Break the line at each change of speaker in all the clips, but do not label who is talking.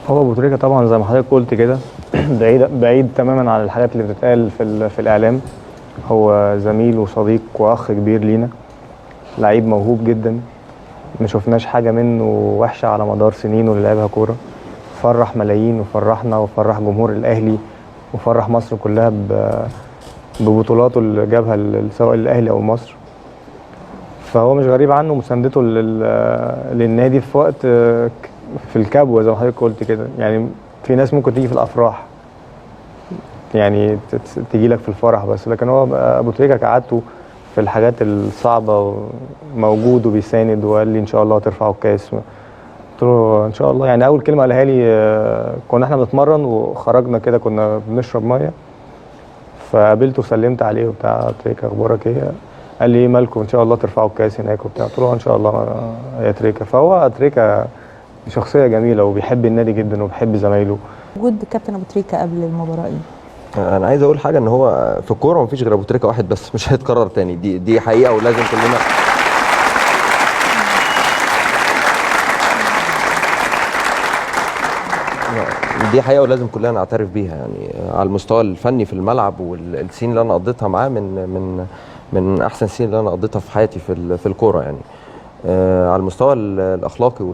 هو ابو تريكه طبعا زي ما حضرتك قلت كده بعيد بعيد تماما عن الحاجات اللي بتتقال في الاعلام. هو زميل وصديق واخ كبير لينا، لعيب موهوب جدا، ما شفناش حاجة منه وحشة على مدار سنينه اللي لعبها كورة. فرح ملايين وفرحنا وفرح جمهور الاهلي وفرح مصر كلها ببطولاته اللي جابها سواء الاهلي او مصر. فهو مش غريب عنه مساندته للنادي في وقت في الكبوه زي ما حضرتك قلت كده. يعني في ناس ممكن تيجي في الافراح، يعني تيجي لك في الفرح بس، لكن هو ابو تريكه كعادته في الحاجات الصعبة موجود وبيساند، وقال لي ان شاء الله ترفعوا الكاس. قلت له ان شاء الله. يعني اول كلمة قالها لي كنا احنا بنتمرن وخرجنا كده، كنا بنشرب مية، فقابلته وسلمت عليه وبتاع، تريكه اخبارك ايه؟ قال لي مالكم ان شاء الله ترفعوا الكاس هناك وبتاع. قلت له ان شاء الله يا تريكه. فهو تريكه شخصية جميلة وبيحب النادي جدا وبيحب زمايله.
وجود كابتن ابو تريكه قبل المباراة ايه؟
انا عايز اقول حاجة، ان هو في الكورة مفيش غير ابو تريكه واحد بس، مش هيتكرر تاني، دي حقيقة ولازم كلنا دي حقيقة ولازم كلنا نعترف بيها. يعني على المستوى الفني في الملعب والسنين اللي انا قضيتها معاه من من احسن السنين اللي انا قضيتها في حياتي في الكورة. يعني على المستوى الاخلاقي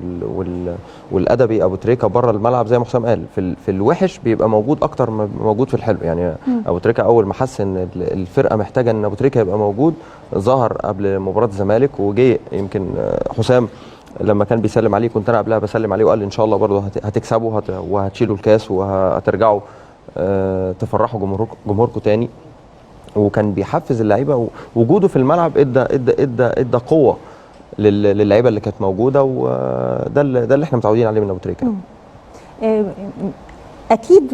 والادبي، ابو تريكه بره الملعب زي ما حسام قال في الوحش بيبقى موجود اكتر ما موجود في الحلو. يعني ابو تريكه اول ما حس ان الفرقة محتاجه ان ابو تريكه يبقى موجود، ظهر قبل مباراة الزمالك وجي. يمكن حسام لما كان بيسلم عليه كنت انا قبلها بسلم عليه، وقال لي ان شاء الله برضه هتكسبوا وهتشيلوا الكاس وهترجعوا تفرحوا جمهوركم تاني. وكان بيحفز اللعيبة، وجوده في الملعب ادى ادى ادى ادى قوة للعيبة اللي كانت موجودة، وده اللي احنا متعودين عليه من ابو تريكه.
اكيد.